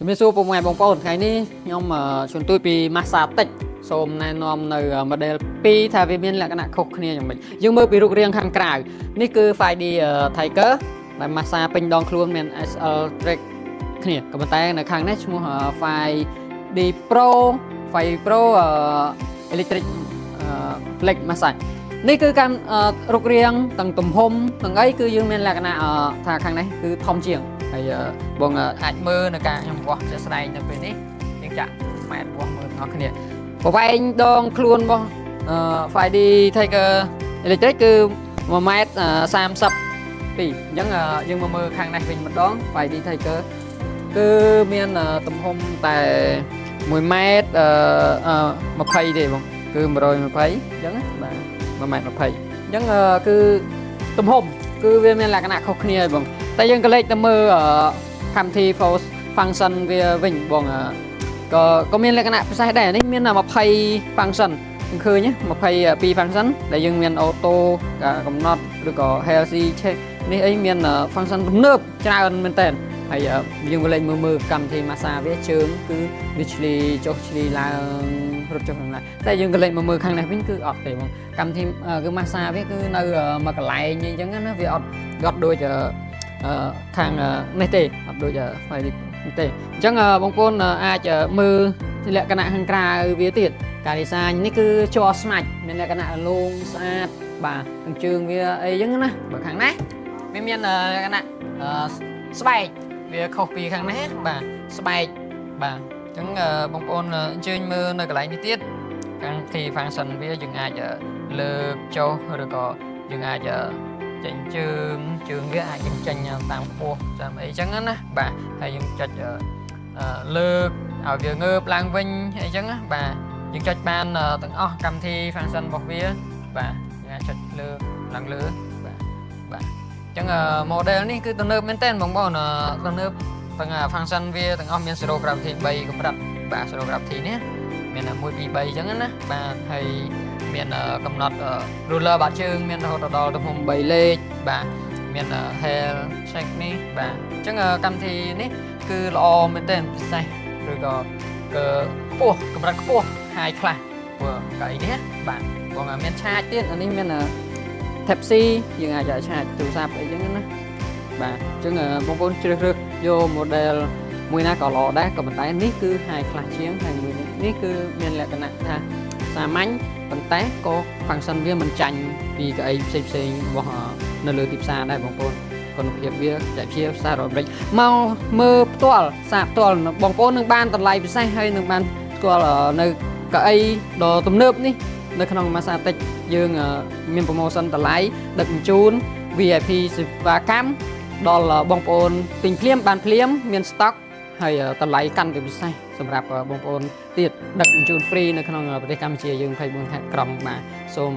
ជំរាបសួរពុកម៉ែបងប្អូនថ្ងៃនេះខ្ញុំជូនទូចពី Massa Tech សូមណែនាំនៅ model 2ថាវាមានលក្ខណៈខុសគ្នាយ៉ាងម៉េចយើងមើលពីរូបរាងខាងក្រៅនេះគឺ 5D Tiger ដែល Massa ពេញដងខ្លួនមាន SL Track គ្នាក៏ប៉ុន្តែនៅខាងនេះឈ្មោះ 5D Pro 5 Pro Electric Leg Massage នេះគឺកម្មរូបរាងទាំងទំហំទាំងអីគឺយើងមានលក្ខណៈថាខាងនេះគឺធំជាងហើយបងអាចមើលនៅការខ្ញុំវាស់ជាក់ស្ដែងនៅពេលនេះយើងចាក់ម៉ែត្រវាស់មើលទាំងអស់គ្នាប្រវែងដងខ្លួនរបស់5D Tiger Electric គឺ1ម៉ែត្រ32អញ្ចឹងយើងមកមើលខាងនេះវិញម្ដង 5D Tiger គឺមានទំហំតែ1ម៉ែត្រ20ទេបងគឺ120អញ្ចឹងណាបាទ1ម៉ែត្រ20អញ្ចឹងគឺទំហំគឺវាមានលក្ខណៈខុសគ្នាហើយបងតែយើងក៏លេចទៅមើលកម្មវិធី Force function វាវិញបងក៏មានលក្ខណៈពិសេសដែរនេះមាន20 function យើងឃើញ22 function ដែលយើងមាន auto ការកំណត់ឬក៏ healthy check នេះអីមាន function ទំនើបច្រើនមែនតើហើយយើងក៏លេចមើលមើលកម្មវិធី massage វាជើងគឺវាឆ្លីចុះឆ្លីឡើងរត់ចុះឡើងតែយើងក៏លេចមកមើលខាងនេះវិញគឺអត់ទេបងកម្មវិធីគឺ massage វាគឺនៅមួយកន្លែងអញ្ចឹងណាវាអត់អត់ដូចខាងនេះទេអត់ដូច file នេះទេអញ្ចឹងបងប្អូនអាចមើលលក្ខណៈខាងក្រៅវាទៀតការ design នេះគឺជ័រស្មាច់មានលក្ខណៈលងស្អាតបាទទាំងជើងវាអីចឹងណាបើខាងនេះវាមានលក្ខណៈស្បែកវាខុសពីខាងនេះបាទស្បែកបាទអញ្ចឹងបងប្អូនអញ្ជើញមើលនៅកន្លែងនេះទៀតខាង key function វាយើងអាចលើកចុះឬក៏យើងអាចចេញជើងជើងវាអាចយើងចេញតាមខ្ពស់តាមអីចឹងណាបាទហើយយើងចុចលើកឲ្យវាងើបឡើងវិញអីចឹងណាបាទយើងចុចបានទាំងអស់កម្មវិធី function របស់វាបាទយើងអាចចុចលើកឡើងលើបាទបាទអញ្ចឹង model នេះគឺទំនើបមែនទែនបងប្អូនទំនើបទាំង function វាទាំងអស់មាន zero gravity 3កម្រិតបាទ zero gravity នេះមាន1 2 3អញ្ចឹងណាបាទហើយមានកំណត់ roller បាតជើងមានរហូតដល់ទំហំ3លេខបាទមាន health check នេះបាទអញ្ចឹងកម្មវិធីនេះគឺល្អមែនទែនពិសេសឬក៏គឺខ្ពស់កម្រិតខ្ពស់ high ខ្លះព្រោះកៅអីនេះបាទបងមានឆាចទៀតអានេះមាន Type C យើងអាចឆាចទូរស័ព្ទអីចឹងណាបាទអញ្ចឹងបងប្អូនជ្រើសរើសយក model មួយណាក៏ល្អដែរក៏ប៉ុន្តែនេះគឺ high ខ្លះជាងហើយមួយនេះគឺមានលក្ខណៈថាសាមញ្ញប៉ុន្តែក៏ function វាមិនចាញ់ពីកៅអីផ្សេងផ្សេងរបស់នៅលើទីផ្សារដែរបងប្អូនគុណភាពវាចែកជាផ្សាររដ្ឋអាមេរិកមកមើលផ្ទាល់សាកផ្ទាល់បងប្អូននឹងបានតម្លៃពិសេសហើយនឹងបានស្គាល់នៅកៅអីដ៏ទំនើបនេះនៅក្នុង Massa Tech យើងមាន promotion តម្លៃដឹកជញ្ជូន VIP សេវាកម្មដល់បងប្អូនទិញភ្លាមបានភ្លាមមាន stock ហើយតម្លៃកាន់តែពិសេសសម្រាប់បងប្អូនទៀតដឹកជញ្ជូន free នៅក្នុងប្រទេសកម្ពុជាយើង24ខេត្តក្រុងបាទសូម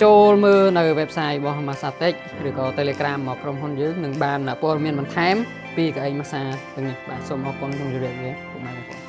ចូលមើលនៅ website របស់ Massatech ឬក៏ Telegram មកក្រុមហ៊ុនយើងនឹងបានព័ត៌មានបន្ថែមពីកៅអី Massa ទាំងនេះបាទសូមអរគុណក្នុងជម្រាបលាពុកម៉ែបងប្អូន។